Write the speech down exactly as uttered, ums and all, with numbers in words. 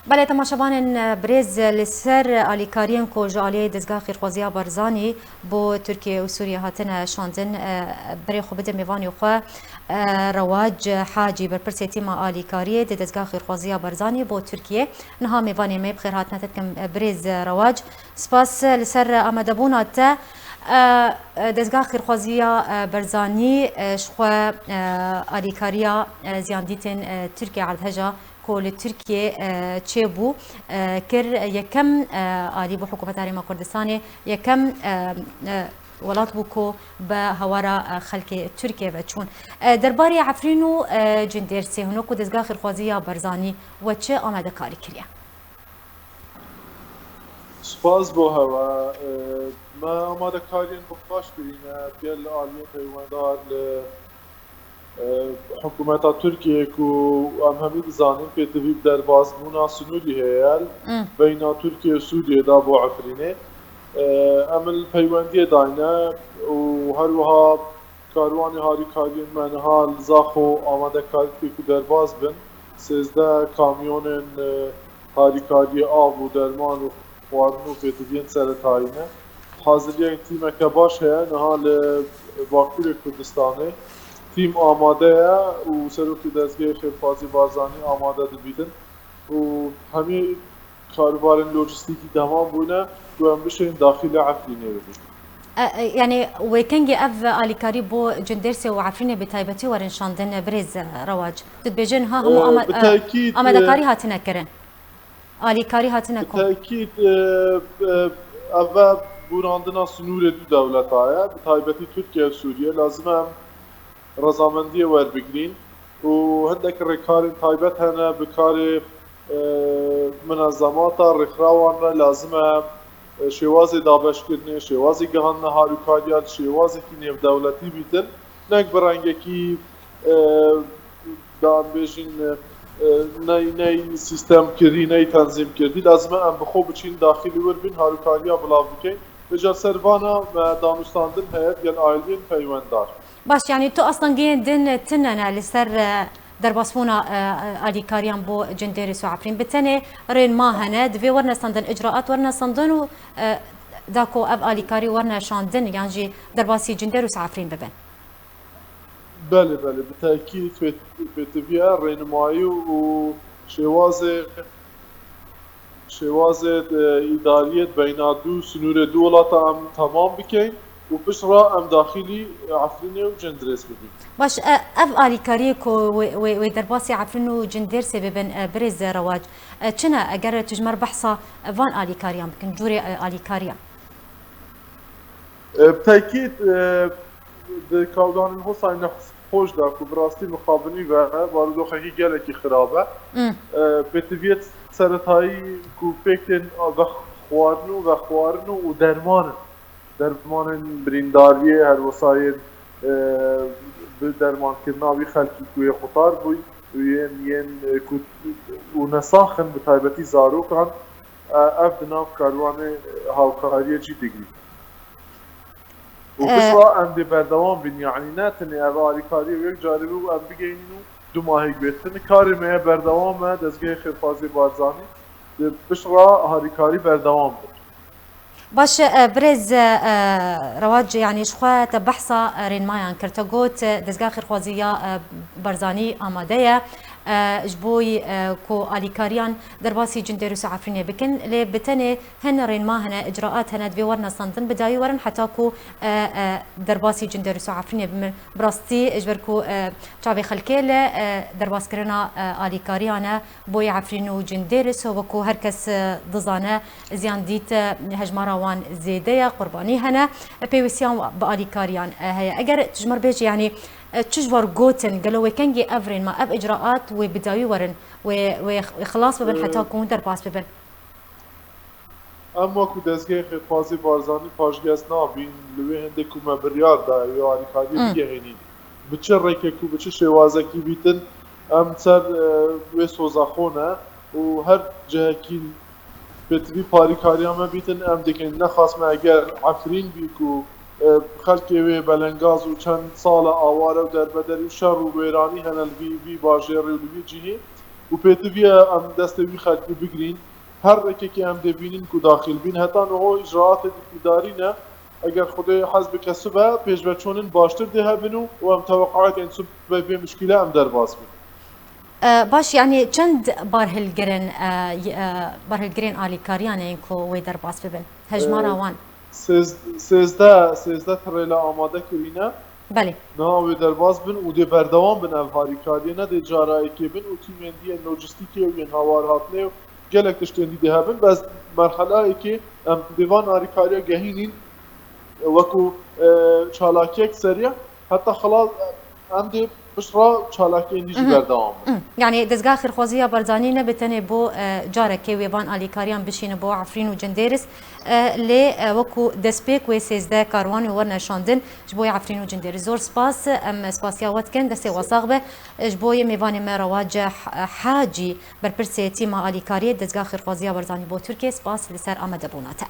Belê, temaşevanên birêz, li ser alîkariyên ku ji aliyê Dezgeha Xêrxwaziya Barzanî bo Tirkiye û Sûriye hatine şandin, e, berê xwe bide mêvanê xwe, e, Rewac Hacî, berpirsê tîma alîkariyê di Dezgeha Xêrxwaziya Barzanî bo Tirkiye. Niha mêvanê me, bi xêr hatine te dikim, e, birêz Rewac. Spas li ser amadebûna te. E, e, Dezgeha Xêrxwaziya, e, Barzanî, e, ji xwe, e, alîkariya, e, ziyandîtên, e, Tirkiye erdheja ku li Tirkiyê, e, çêbû, e, kir. Yekem, e, alî bû hikûmeta Herêma Kurdistanê, yekem, e, e, welat bû ku bi hawara, e, xelkê Tirkiyê ve çûn. E, derbarê Efrîn û, e, Cindêrsê, hûn wekû Dezgeha Xêrxwazî ya Barzanî we çi amadekarî kiriye? Spas bo hewe. E, me amadekariyên bi xweş kirîne, gel li aliyê peywendar li e, hikûmeta Tirkiyê ku em hemî dizanin pêtivî bi derbasbûna sinûrî heye Mm. beyna Tirkiye û Sûriyê de bo Efrînê. E, em li peywendiyê dayne û her wiha karwanê harîkariyên me niha li Zaxo amadekarî dike ku derbas bin. Sêzdeh kamyonên, e, harîkariyê av û derman û xwarin û pêtiviyên seretayî ne. Haziriyên tîmeke baş heye, niha li Bakurê Kurdistanê tîm amade ye û Serokê Dezgehê Xêrxwazî Barzanî amade dibînin û hemî karûbarên lojîstîkî temam bûne ku em bişên daxilê Efrînê bibin. E, e, yani wêkengê ev alîkarî bo Cindêrsê û Efrînê bi taybetî werin şandin, birêz Rewac? Tu dibêjin ha hemû E, ama-, bi e, tekîd, e, amadekarî hatine kirin. Alîkarî hatine Bi kom. tekîd, e, e, ev e bûrandina sinûrê du dewleta ye, bi taybetî Tirkiye û Sûriye. Lazim e em rezamendiyê werbigirîn û hindek rêkarên taybet hene bi karê, e, minezemata rêxirawan re. Lazim e, e, şêwazê dabeşkirinê, şêwazê gihandina harûkariya li şêwazekî nêvdewletî bîtin. Neg bi rengekî, e, da em bêjin, e, ney, ney sîstem kirî, ney tenzîm kirdî. Lazim e em bi xwe biçîn daxilî wir bin, harûkariya bilav bikin. Vêca ser vana me danûstandin heye gel ailiyên peywendar. Baş, yani tu astengiyên din tune ne li ser, e, derbasbûna, e, alîkariyan bo Cindêrê Sû Efrîn. Bi tenê rênma hene, divê werne standin, icraat werne standin û, e, da ku ev alîkarî werne şandin, yan jî derbasî Cindêr û Sû Efrîn bibin. Belê, belê, bi tekîd pê-, pêtiviye rênimayî û şêwazê, şêwazê, e, îdariyê beyna du sinûrê du welata em temam bikeyn û pişt re em daxilî Efrînê û Cindêrê bibin. Baş, e, ev alîkariyê ku wê, wê, wê derbasî Efrîn û Cindêrsê bibin, e, birêz Rewac, e, çi ne? Eger tu ji me re behsa van alîkariyan bikin, cûrê, e, alîkariyan. E, bi tekîd, e, di kawdanên Hosay nexweş de ku bi rastî mixabinî ve barodoxekî gelekî xirab e. Mm. E, pêtiviyê seretayî ku pêk tên vexwarin û vexwarin û derman in. Dermanên birîndariyê, her wisa yên, e, bi dermankirina wî xelkî ku yê xutar bûy û yên, yên, e, ku û nesax in, bi taybetî zarokan, e, ev di nav karwanê hawkariyê jî digirî. Û E, pişt re em dê berdewam bin, yanî ne tenê ev alîkariyê wek carî bû em bigeynin û du mahê guhêtin. Karê me ye berdewam e, Dezgehê Xêrxwazê Barzanî di pişt re harîkarî berdewam bin. Baş e, birêz, e, Rewac, yanî ji xwe te behsa, e, rênmayan kir. Te got, e, Dezgeha Xêrxwazî ya, e, Barzanî amade ye, e, ji bo, e, ku alîkariyan derbasî Cindêr û Sû Efrînê bikin. Lê bi tenê hin rênma hene, icraat hene, divê werine standin, bi dawî werin heta ku, e, e, derbasî Cindêr û Sû Efrînê bimin. Bi rastî, ji ber ku, e, çavê xelkê li, e, derbaskirina, e, alîkariyan e, boyê Efrîn û Cindêris, wekû her kes, e, dizane, ziyan dît, e, hejmara wan zêde ye, qurbanî hene, e, pêwîstiyan bi alîkariyan, e, heye. Eger tu ji me re bêjî, yanî, e, çi ji war gotin, gelo wê kengî ev rênma, ev icraat wê bi dawî werin, wê, wê xilas bibin Ee, heta ku hûn derbas bibin? Em wekû Dezgehê Xêrxwazî Barzanî paşgez nabîn, li wê hindê ku me biryar da, wê alîkariyê Hmm. bigehênîn. Bi çi rêkek û bi çi şêwazekî bîtin, em ser, e, wê soza xwe ne û her cihekî pêtivî parîkariya me bîtin, em dikin. Nexas me eger Efrîn bî ku, e, xelkê wê belengaz û çend sal e aware û derbeder û şer û wêranî hene li vî, vî bajêrê û li vî cihî, û pêtivî ye em destê wî xelkî bigirîn. Her rêkekê em dê bînin ku daxil bîn. Heta niho îcraatê di îdarî ne. Eger Xwedê hez bike sibe pêşveçûnin baştir dê hebin û, û em teweqayekên sibe vê muşkîle em derbas bin. E, baş, yanî çend barhilgirin, e, y-, e, barhilgirên alîkariyan ên ku wê derbas bibin? Hejmara E, wan? Sêz-, sêzdeh, sêzdeh tirêle amade kirîne. Belê. Niha wê derbas bin û dê berdewam bin ev harîkariyê, ne dê cara yekê bin û tîmên dî yên lojîstîkê û yên hawarhatinê û gelek tiştên dî dê hebin. Bes merhelayekê em dê van harîkariya gehînîn wekû, e, çalakiyek serî, heta xilas em dê pişt re çalakiyên dî jî Mhm. berdewam bin. Mhm. Yanî Dezgeha Xêrxwazî ya Barzanî ne bi tenê bo, e, carekê wê van alîkariyan bişîne bo Efrîn û Cindêris, e, lê, e, wekû destpêk wê sêzdeh karwanê werine şandin ji bo Efrîn û Cindêris. Zor spas, em spasiya we dikin, destê we sax be. Ji bo yê mêvanê me Rewace H-, Hacî, berpirsê tîma alîkariyê Dezgeha Xêrxwazî ya Barzanî bo Tirkiyê, spas li ser amadebûna te.